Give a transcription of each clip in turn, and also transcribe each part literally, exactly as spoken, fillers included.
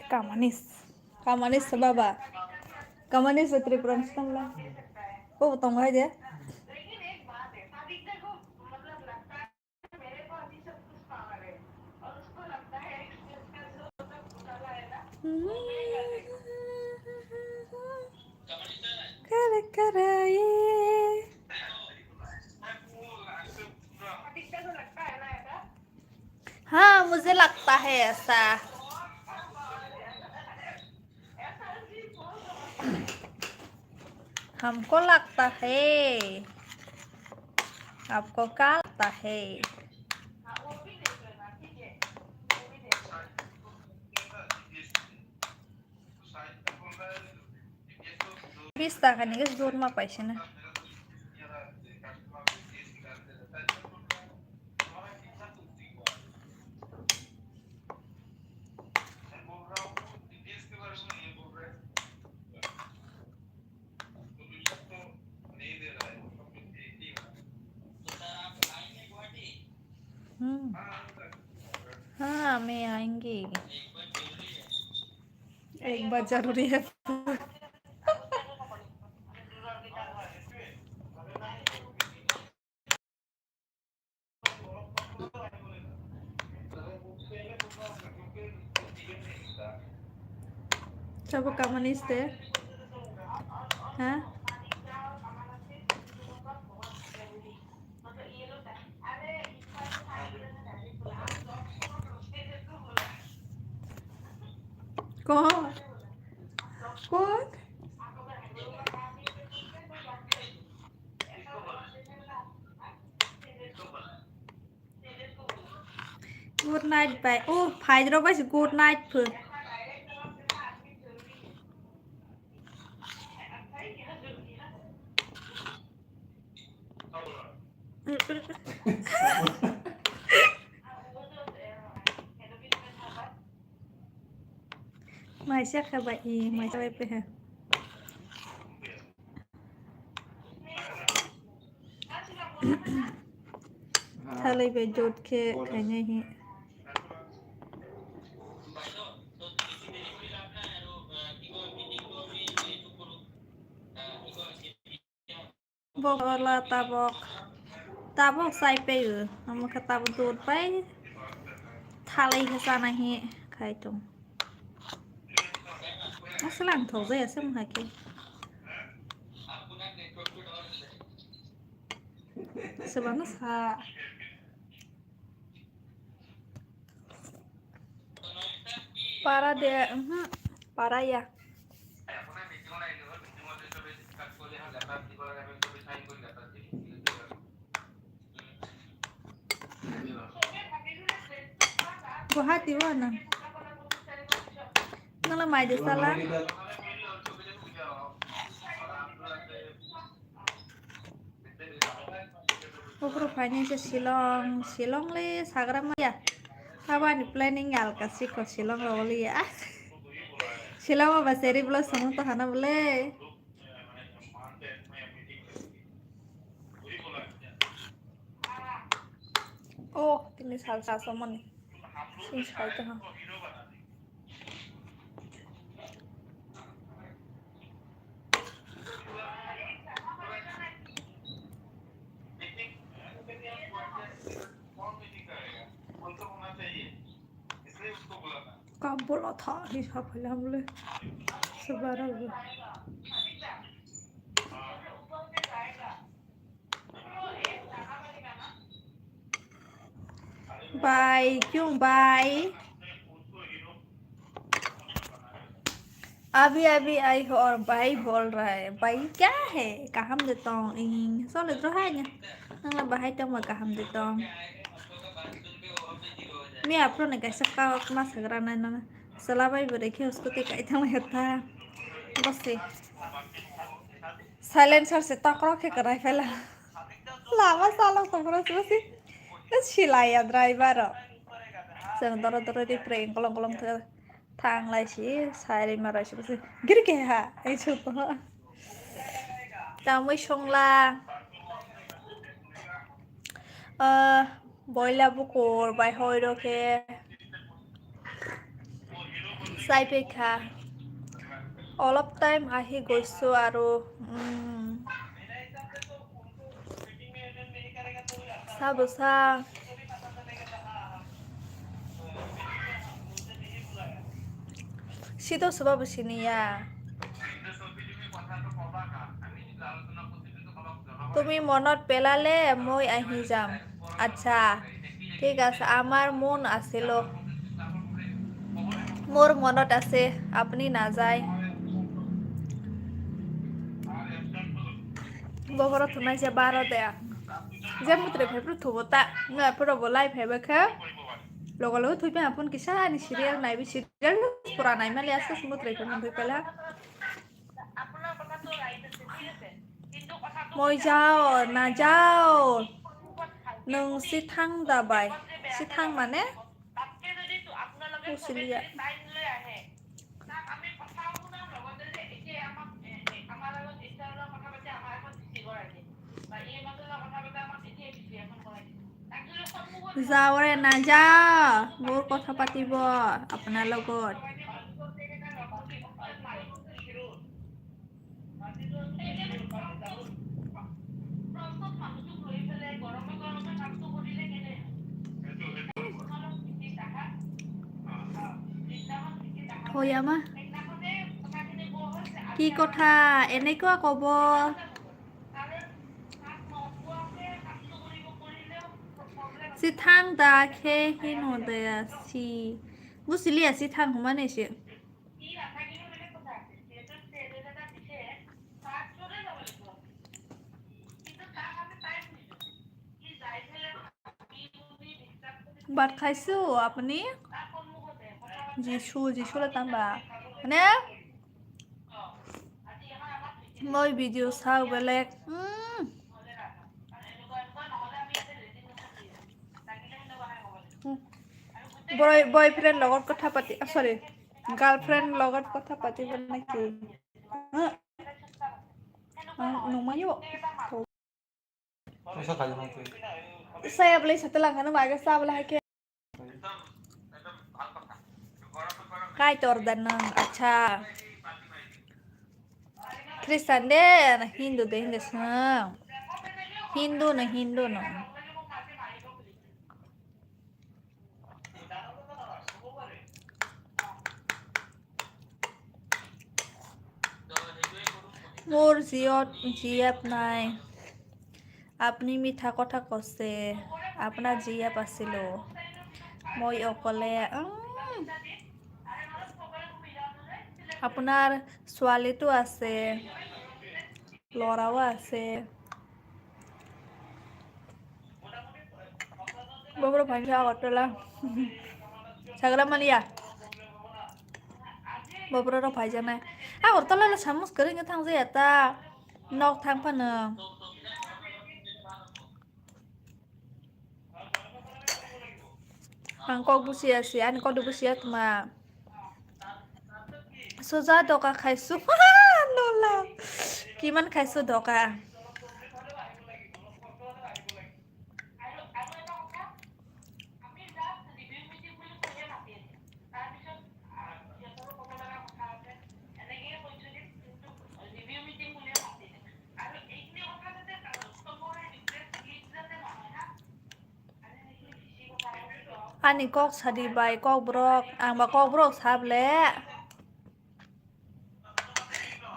Kamanis. Kamanis baba. Kamanis Tripura ni stamla. Ko tong hai de. Kare kare ye. हाँ, मुझे लगता है ऐसा। हमको लगता है। आपको क्या लगता है? Bis taka ni gas dur ma paisina. हम्म। हाँ, मैं आएंगे। एक बार जरूरी है। Sabo kamani ste? Ha? Kon? Kon? Good night, bye. Oh, phaidro bai se good night pho. Maisa kha bai, i maisa bai pehe. Thalai bai jot khe khainai hi. Bok wala tabok. Tabok sai paio. Amo khe tabok dot pai. Thalai khe chana hi khai tong. Aswk ang thok jaya se wng hai khe. Sebana sa. Para de, mhm, para ya. Guwahati o na. Nala mai de sala. Bufru phaini se Shillong, Shillong le sagra maya. Habani planning alka sikho Shillong ro liya. Shillong ba seri blo sono to hana bole. Oh, tini sal sa somoni. Sing sai to ha. Ka bola tha hi sa phaila mole. Sabara bo. भाई, क्यों भाई? अभी अभी आई हो और भाई बोल रहा है। भाई क्या है? Kaham de tong ing. Sole dro hai nya. Nang la bahai tong ma kaham de tong. Mi apro ne kaisa ka ma sagra nai nana. Sala bai bore khe usko te kai thang ya ta. Bose. Silencer se takro khe karai phela. Lama salok tongphuru se bose. Silai ya driver rok. Chwng doro doro ri phreng kolong kolong thang lai si sai ri ma rai si bose. Giri khe ha. Ai chu to. Tamwi songla. Ah, boila bukur bai hoi ro khe. Chai phaikha. Olop time ahi goiso aro, mm. Sa bwsa. Sito soba bo siniya. তুমি মনত পেলালে মই আহি যাম। আচ্ছা, ঠিক আছে, আমার মন আছিল। মোর মনত আছে, আপনি না যায়। Bohoro thunai se baro de. Je mutre phepru thubo ta, na pura bo lai phebe khe. Logo logo thui pe apun kisa ani serial nai bi serial pura nai mali asas mutre phepru thui pela. Moi jao, na jao. Nwng sithang da bai. Sithang mane? Kusiliya. Jao re na jao, bor kotha patibo apna logot. Hoyama. Ki kotha, eneko kobo. Sithang da khe hino da si. Busiliya sithang humane se. Bat khaisu apni? Jisu, Jisu le tamba. Mane? Moi video sao belek. Hmm. Boy, boyfriend logot kotha pati, ah, sorry, girlfriend logot kotha pati bo naki? Hmm. Ah, numayo. Saya beli satu lang, anu bagus, saya beli hake. Kaitor da nwng, acha. Christian de, na Hindu de, Hindu swnam. Hindu no, Hindu no. মোর জিয়ত, জিয়েপ নাই। আপনি মিঠা কথা কৈছে। আপোনাৰ জিয়েপ আছিলো। মই অকলে, উম। আপোনাৰ ছোৱালীটো আছে। লৰাও আছে। Boboro phaikha Agartala. Sagra maliya. Boboro rok phaijaknai. Agartala le samung kwrwngwi thangjaya ta. Nok thang phano. Ang kok busiya si, ani kok busiya tma. Soja doka khaisu. Nola. Kiman khaisu doka. Ani kok sadi bai kokborok, ang ba kokborok sable.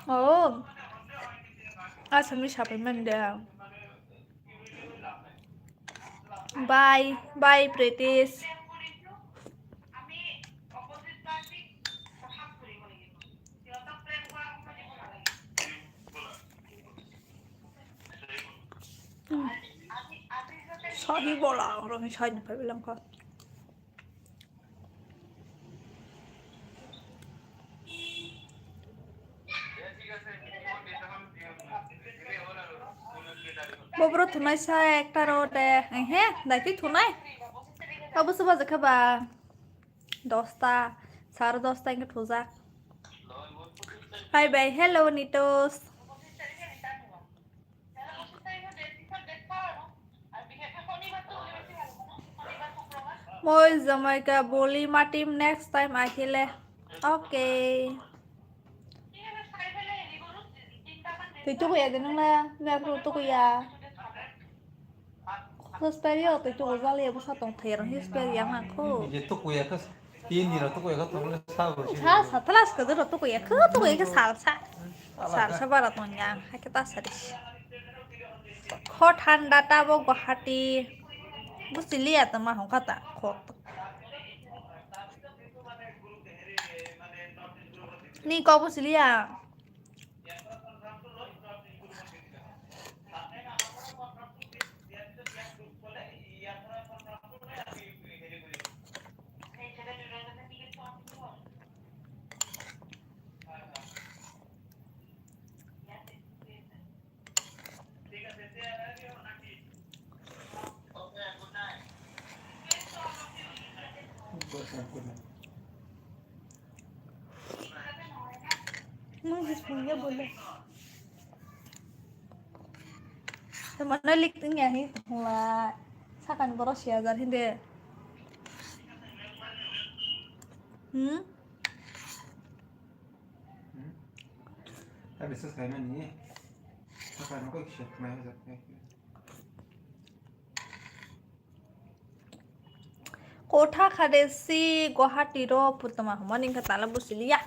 Oh, asami sapai mande. Bye, bye, Pritish. Sahi bola, orang sahi na pabilang ko. Bobro thunai sa ekta ro de, he, daiti thunai. Abo se bajakha ba. Dosta, sare dosta wngkha thujak. Bye bye, hello Nitos. Moi jamaika boli matim next time ahile. Okay. Twi tukuya de nung na, na pro tukuya. Khospario twi tuku jali ya busa tong thai rong hispel ya ma ko. Je tukuya ka, tin ni ro tukuya ka tong le sa ro. Sa, sa tlas ka de ro tukuya ka, tukuya ka sal sa. Sal sa bara tong ya, ha ke ta sa ris. Kho thanda ta bo Guwahati. Busi liya ta ma hong kha ta, kho. Ni kok busi liya. Nung jis punya boleh. Teman lik ting ya hi la sakan boros ya jar hinde. Hmm? Hmm? Tadi ses kayak mana ni? Sakan aku kisah kena ya. Kotha khade si Guwahati ro putama homa ningkha tala busiliya.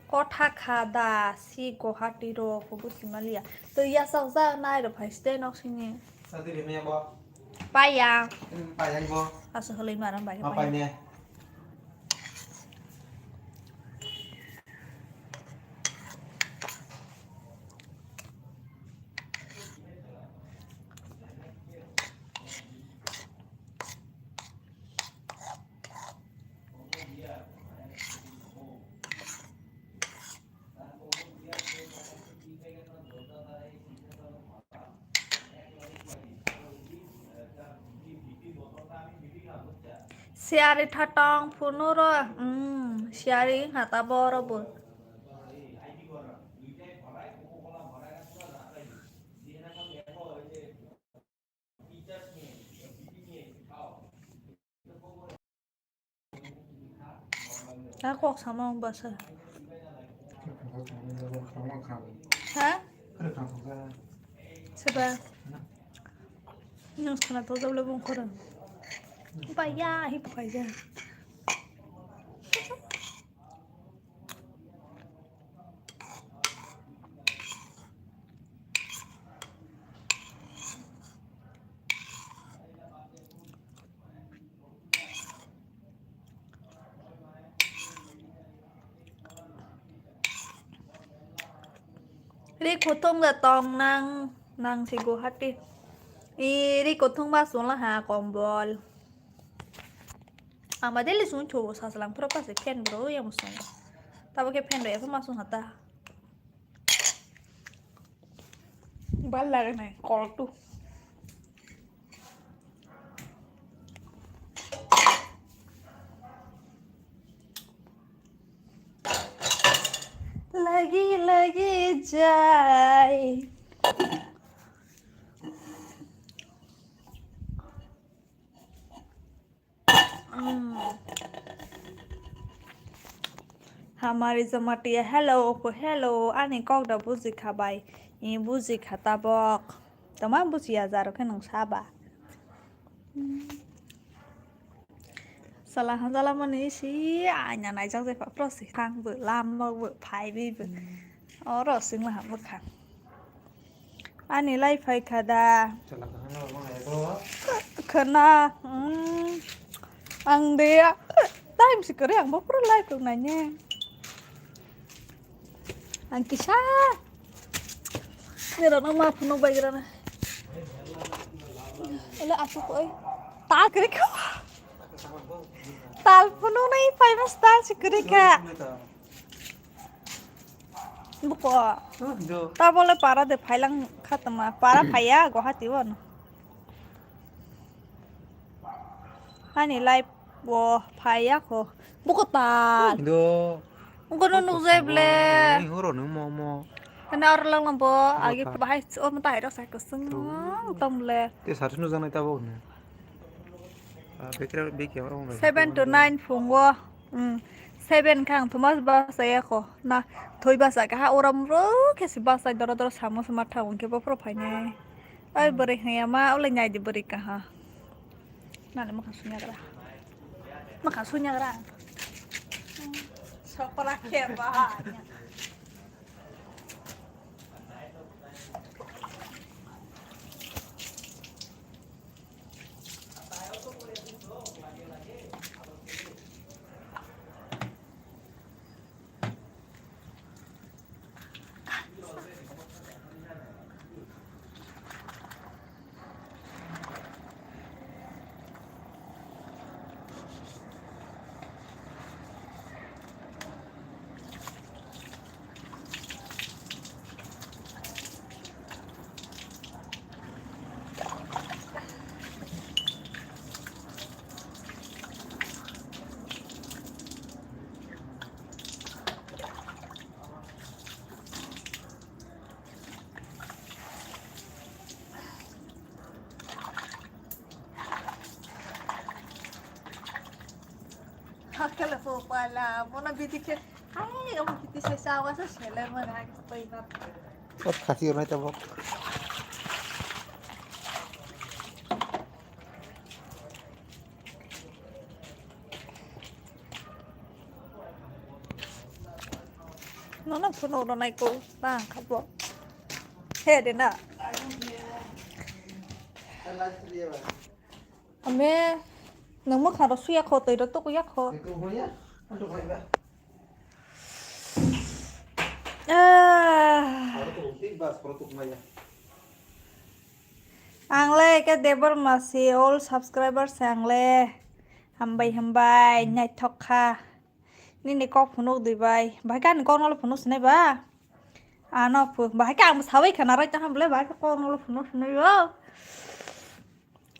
Kotha khada si Guwahati ro ko busimaliya. To ya sak sak nai ro phai ste nok sini. Tadi bini ya bo. Paya. Hmm, paya bo. Aso holoi maram bai. Ma paya. Paya. Siyari thatong phunuro, hmm, siyari wngkha ta borobo. Ta kok sama wng basa. Ha? Seba. Nang sana to jable bung khorang. Ba ya hi pakai ja. Ri kutung da tong nang, nang si Guwahati. I ri kutung ba sung la ha kombol. Ang ba daily sung chu sa salang pura pa se fan bro yang sung. Tabo ke fan do ya ma sung hata. Bal lage nai, call tu. Lagi, lagi jai. Mm. Hamari Jamatia, hello, ko hello, ani kok da buji kha bai, i buji kha tabok. Tama buji ya jaro khe nung saba. Mm. Sala hanjala mani si aina naijak jai pha pro si khang bo lam bo phai bi bo. Oro sing la ha bo khang. Ani lai phai kha da. Chwla kaham no omo hai bo. Khwna, hmm. Ang de ya. Time si kwrwi ang bo pura live rok nai ne. Ang kisa. Ni rok no ma phunuk bai gra na. Ele asuk oi. Ta kwrwi kha. Tal phunuk nai phai mas tal si kwrwi kha. Buko. Oh, do. Tabole para de phailang khatma. Para phaiya Guwahati o no. Ani live o phaiya kho. Buko tal. Do. Buko no nukjai ble. Ni horo no mo mo. Kana or lang bo agi bahai o mata hai rok sai ko sung. Tong ble. Te sar sunu jang nai tabo ne. Seven to nine phungo. Hmm. Seven khe ang thuma bachaya kho. Na, thoi bachakha, ora mro khe se bachai doro doro samo se matha hwnkhe bophuru phainai. Oi, bwrwi hwnya ma, ulai nai di bwrwi kaha. Nani mwkhang sunyagra. Mwkhang sunyagra. Sokra khe ba. Hakala po pala, mona bidi khe, ai, omo kiti se sawa se sele mona agi poi na. Ot khasi ronai tabok. Nono phunuk rwnai kok tang kha bo. He de na. Ame, nwng mwkhang rok suya kho, twi rok tuku ya kho. Ah. Ang le ke Debor Masi, all subscribers ang le. Hambai, hambai, naithok kha. Nini kok phunuk di bai. Bahai khe ani kok no le phunuk sinai ba? Ano phu-, bahai khe ang bo sabai khana roi tong ham le, bahai khe kok no le phunuk sinai o.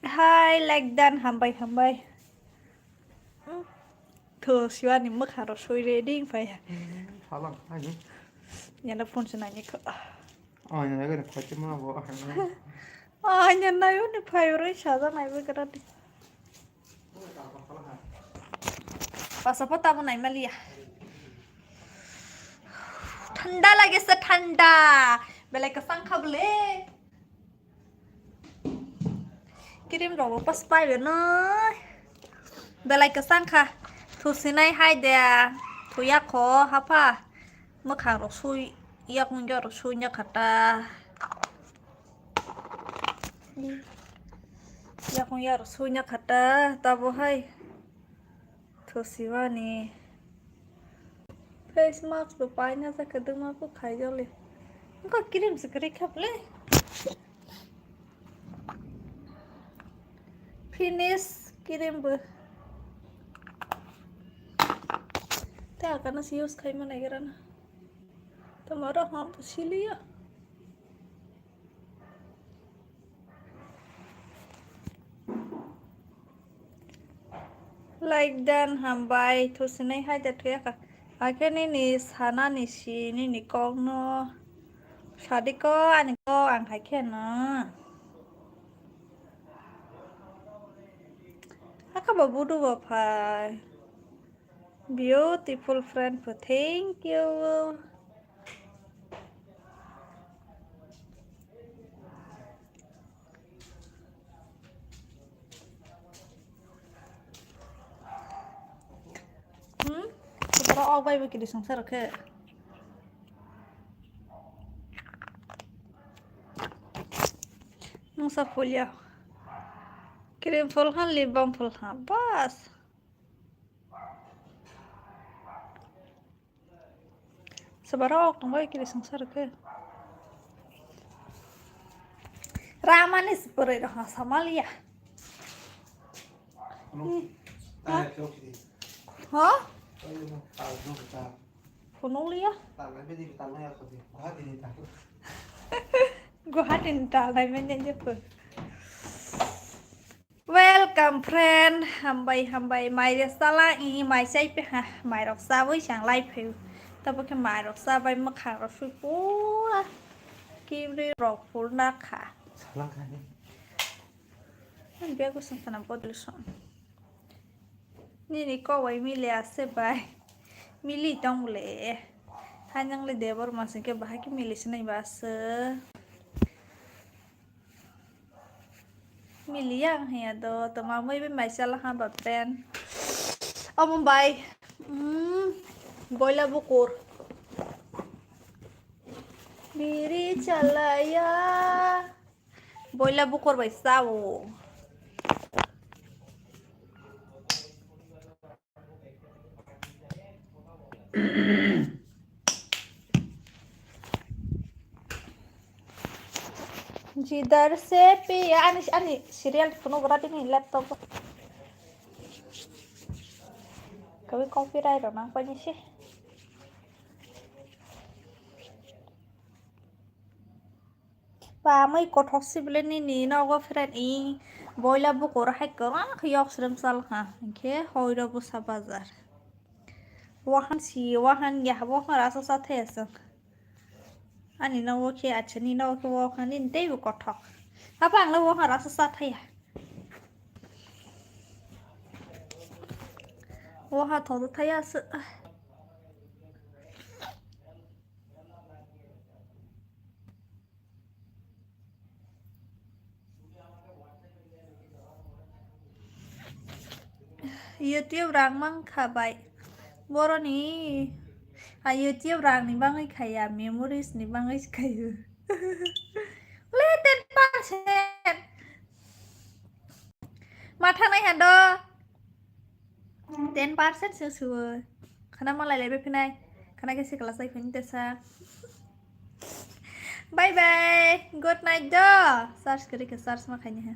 Hai, like dan, hambai, hambai. Hmm. Tho, siwani mwkhang rok sui ready phai. Hmm, salam, ani. Yana phone se nani kho. Oh, yana gani phatima bo. Oh, yana nayo ni phai roi saja nai bo grani. Pasa pata bo nai maliya. Thanda lage se thanda. Belai kwchang kha bole. Cream rok bo pas pai beno. Belai kwchang kha. Thusinai hai de. Thuya kho hapha. Mwkhang rok sui. Yakung jor sui nya khata. Yakung yar sui nya khata. Tabo hai. Thusimani. Face mask bo paina jakha duma bo khaijole. Wngkha cream se kwrwi kha bole. Finish cream bo. Te akana se use khaima naigra na. Tomorrow hom siliya. Like dan hambai thusinai hai da thuya kha. Akhe nini sanani si nini kok no sadi ko ani kok ang hai khe no. Aka bo budu bo phai. Beautiful friend po, thank you. Hmm? Supra ok bai bikini songsa rokhe. Nungsa full ya. Cream full khan, lip balm full khan. Bas. Sabara ok tongbai kiri songsa rokhe. Ramani siporoi rok ha samaliya. Ano, Hmm. Tanya Ha? kyo kiri. Ha? Ayo, no, talo, no, talo. Phunukliya. Talo, bedi, talo, ya, kodi. Guwahati ni talo. Guwahati ni talo, nai manya jepho. Welcome friend, hambai hambai, mai rok chala, i mai chai pe ha, mai rok chawi sang lai phai. Tabo khe mai rok chabai mwkhang rok sui pura kimri rok phul na kha. Salang kha ni. Ang bag o song khana bodol song. Nini kok bai mili ase bai. Mili tong bole. Hai nang le Debor mas ke bahai ke mili sinai ba se. Mili yang haya do, toma moi be mai sala ha ba pen. Omo bai. Hmm. Boila bukur. Biri chalaya. Boila bukur bai sao. Jidhar se piya ani ani serial phunuk ra tini laptop. Kawi copyright rok nang pani se. Ba mui kothok si bile nini nogo friend i boila bukur hai kwrak yok srem sal kha. Hinkhe hoi rw bwsa bazar. Wahan si wahan ya wahan rasa sa thaya sung. Ani nogo khe acha ni nogo khe wahan ni tei bo kothok. Apa ang le wahan rasa sa thaya. Wahan thok thaya se. YouTube rang mang kha bai. Boroni a YouTube rang ni bangwi khaya, memories ni bangwi khayo. Le ten percent. Ma thanai hando. Ten percent se suwo. Khana malai laibe phinai. Khana khe sikla sai phini tesa. Bye bye. Good night do. Search kari ke search ma khaini ha.